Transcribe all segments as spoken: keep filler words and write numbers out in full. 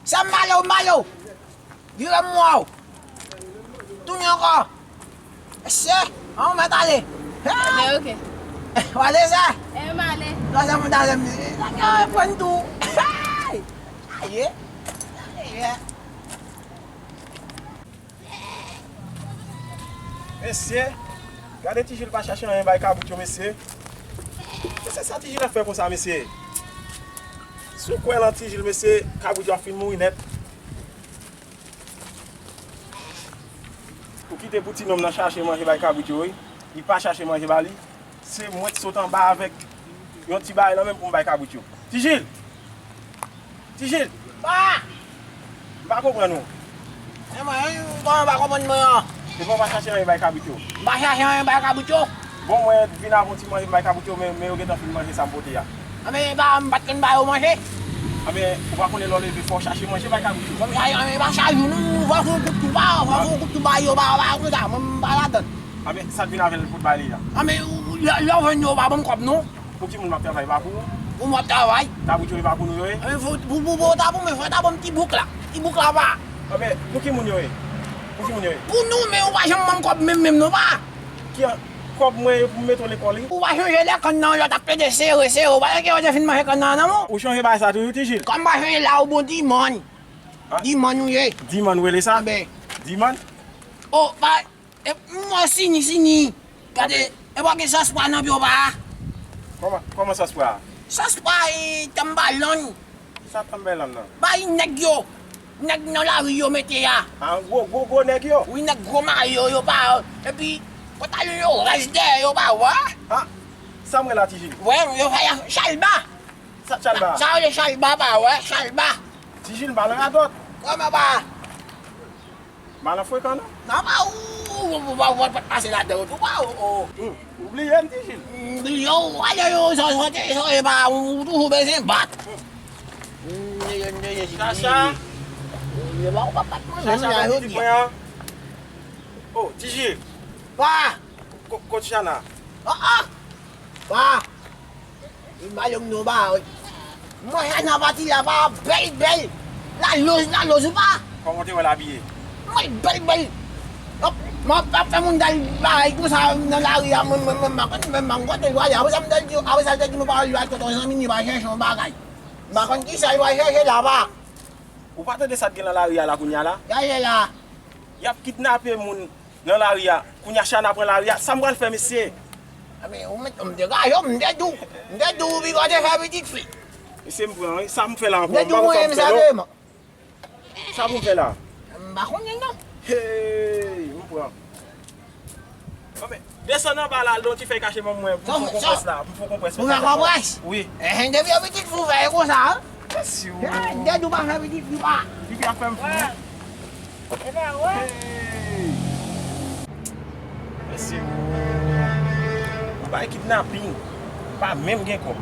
Sa m pale w, m pale w. Vire m wè w. Tounen ankò. Mesye, an ou mèt ale. Hey! Ebyen, oke. W ale sa? Ebyen, m ale. Lò sa m t ale, m di, nèg yo reprann tou. Hey! Aye. Aye. Mesye, gade Ti Jil pa chache anyen bay kabrit yo, mesye. Mesye, sa Ti Jil ap fè konsa, mesye? Si w kwè lan Ti Jil, mesye, kabrit yo ap fin mouri nèt. Ou kite pou ti nonm nan chache manje bay kabrit yo, wi. Li pa chache manje ba li. Se mwen k sot anba avèk yon ti bagay nan men m pou m bay kabrit yo. Ti Jil! Ti Jil! Pa! M pa konprann ou. E mwen, ou pa, ou pa konprann mwen an. Depi w pa chache anyen bay kabrit yo. M pa chache anyen bay kabrit yo. Bon, mwen vin avè yon ti manje m bay kabrit yo, men, men yo gentan fin manje sa m pote a. Anben, e pa, m pa t konn ba yo manje. Anben, ou pa konnen lè w leve, fò w chache manje bay kabrit yo. Fò m chache, anben, e pa chak jou, non, fò w fè yon kout tou ba, fò w fè yon kout tou ba yo, ba, ba, konsa, mwen, m pa ladann. Anben, sa k vin avè l pou t ba li a. Anben, lè, lè w jwenn yo, ou pa ban m kòb, non. Pou ki moun m ap travay, e pa pou ou? Pou m ap travay. Kabrit yo, e pa pou nou yo ye? Anben, fò, pou, pou, pou, ta pou mwen, fò ta ban m ti bouk la. Ti bouk la, pa. Anben, pou ki moun yo ye? Pou ki moun yo ye? Pou nou, men ou pa janm ban m kòb menm, menm, non, pa. Ki an-, kòb mwen ye pou m mete w lekòl, wi. Ou pa chonje lè kann nan, yo t ap plede sere, sere, ou pa wè ke yo te fin manje kann nan, non, mwen? Ou chonje bagay sa toujou, Ti Jil? Kòm m pa chonje la, ou bon dimann. Ah. Dimann ou ye. Dimann ou rele sa? Anben. Dimann? Oh, pa, e, mwen sini, sini. Gade, e pa gen sans pwa nan pye w pa. Kòman, kòman sans pwa? Sans pwa, e, tanbalòn. Ki sa tanbalòn nan? Bay nèg yo. Nèg nan lari yo mete a. Ah, gwo, gwo, gwo nèg yo? Wi, nèg gwo mayo yo pa. Epi, pantalon yo rèch dèyè yo pa wè. Ah, sa m wè la, Ti Jil? Wè, yo fè chalba. Sa chalba? Sa yo rele chalba pa wè, chalba. Ti Jil, m pa nan radòt. Kòman pa? M pa nan frekan, non. Nan pa ou, ou, ou, ou, ou pa t pase ladan yo tou, pa ou, ou. Hmm, ou bliye m, Ti Jil. M bliye w, ale yo, sa, sa, sa, sa, e pa, ou, ou toujou bezwen bat. Hmm. M bliye, m bliye, Ti Jil. Chacha. M bliye, ou pa bat mwen, Chacha, menm la, jodi a. Oh, Ti Jil. Pa. Ko-, kot Chana? Ah, ah. Pa. Li ba yo m non ba, wi. Mwen Chana pati la, pa bèl, bèl. La loz, la loz, ou pa. Kòman w te wè l abiye? Mwen bèl, bèl. Hop, mwen pa fè moun dal bagay konsa nan lari a, mwen, mwen, mwen, mwen, mwen, mwen, kote l prale. Apre sa, m te di, apre sa, l te di, mwen pa al kote yon zanmi, li pa chèche yon bagay. M pa konn kisa li pa chèche la, pa. Ou pa tande sa k gen nan lari a la kounye a la? Gade la. Y ap kidnape moun nan lari a. Kounye a Chana pran lari a. Sa m pral fè, mesye? Anben, ou mèt, m te gaye w, m te di w. M te di w, Bigo te fè pitit fi. Mesye, m pran, wi. Sa m fè la ankò? M te di w, mwen, m sa vle, man. Sa pou m fè la? M pa konnen, non. Hey, m pran. Anben, desann anba la, al don ti fèy kache ban mwen, pou m fè konprès la, pou m fè konprès. Pou fè konprès? Wi. Enhen, depi yo pitit fi w fè konsa, an? Mèsi, ou. Enhen, depi w pa fè pitit fi w pa. Pitit ap fè m fou, wi. E pa wè. Hey. Mèsi, ou. Ou bay kidnaping. Pa menm gen kòb.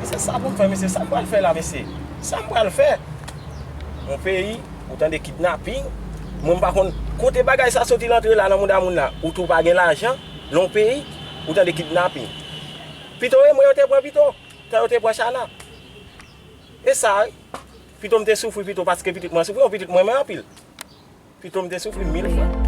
Mesye, sa pou m fè, mesye, sa m pral fè la, mesye? Sa m pral fè? Yon peyi, ou tande kidnaping. Mwen, m pa konn kote bagay sa soti rantre la nan mouda moun la. Ou tou pa gen lajan, nan yon peyi, ou tande kidnaping. Pito e mwen yo te pran pito, tan yo te pran Chana. E sa, wi. Pito m te soufri pito, paske pitit mwen soufri, yon pitit mwen renmen anpil. Pito m te soufri mil fwa.